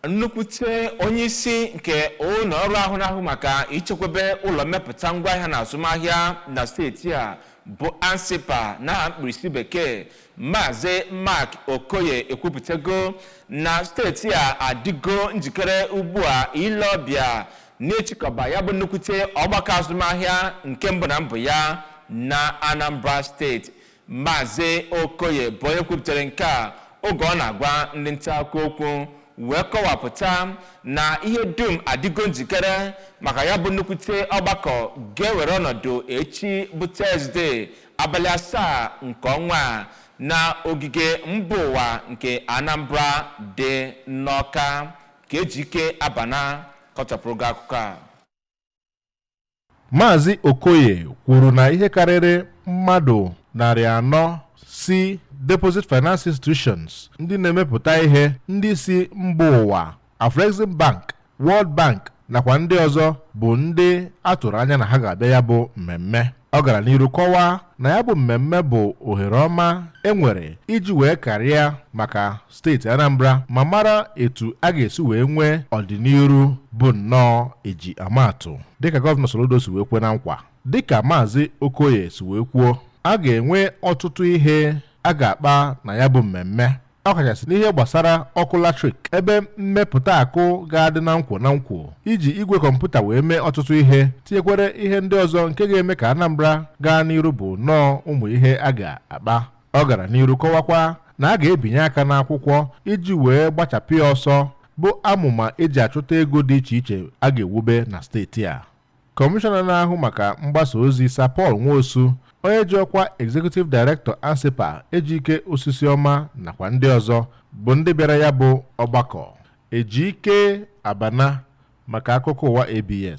Nnukwute onye isi nke ụlọ ọrụ ahụ na-ahụ maka ichekwebe ụlọ mmepụta ngwaahịa na azụmahịa na steeti a bụ ANSIPPA n'aha mkpirisi bekee, Maazị Mark Okoye, ekwupụtago na steeti a adịgo njikere ugbu a ile ọbịa n'ịchịkọba ya bụ nnukwute ọgbakọ azụmahịa nke mbụ na mbụ ya na Anambra Steeti. Maazị Okoye bụ onye kwupụtara nke a oge ọ na-agwa ndị nta akụkọ okwu, wee kọwapụta na ihe dum adịgo njikere maka ya bụ nnukwute ọgbakọ ga-ewere ọnọdụ echi bụ Tọzdee, abalị 7 nke ọnwa a, na ogige mba ụwa nke Anambra dị n'Ọka. Ka Ejike Abana kọchapụrụ gị akụkọ a. Maazị Okoye kwuru na ihe karịrị mmadụ 400 si Deposit Finance Institutions, ndị na-emepụta ihe, ndị si mba ụwa, Afrexim Bank, World Bank nakwa ndị ọzọ bụ ndị a tụrụ anya na ha ga-abịa ya bụ mmemme. Ọ gara n'iru kọwaa na ya bụ mmemme bụ ohere ọma enwere iji wee karịa maka steeti Anambra ma mara etu a ga-esi wee nwee ọdịnihu bụ nnọọ eji amaatụ, dịka Gọvanọ Soludo si wee kwe na nkwa. Dịka Maazị Okoye si wee kwuo, a ga-enwe ọtụtụ ihe a ga-akpa na ya bụ mmemme, ọkachasị n'ihe gbasara ọkụ latrik, ebe mmepụta akụ ga-adị na nkwo na nkwo, iji igwe kọmputa wee mee ọtụtụ ihe, tinyekwere ihe ndị ọzọ nke ga-eme ka Anambra gaa n'iru bụ nnọọ ụmụ ihe a ga-akpa. Ọ gara n'iru kọwakwa na a ga-ebinye aka n'akwụkwọ iji wee gbachapụ ya ọsọ bụ amụma eji achụta ego dị iche iche a ga-ewube na steeti a. Kọmishọna na-ahụ maka mgbasa ozi, Sir Paul Nwosu, onye ji ọkwa Executive Director ANSIPPA, Ejike Osisiọma, nakwa ndị ọzọ bụ ndị bịara ya bụ ọgbakọ. Ejike Abana maka akụkọ ụwa ABS.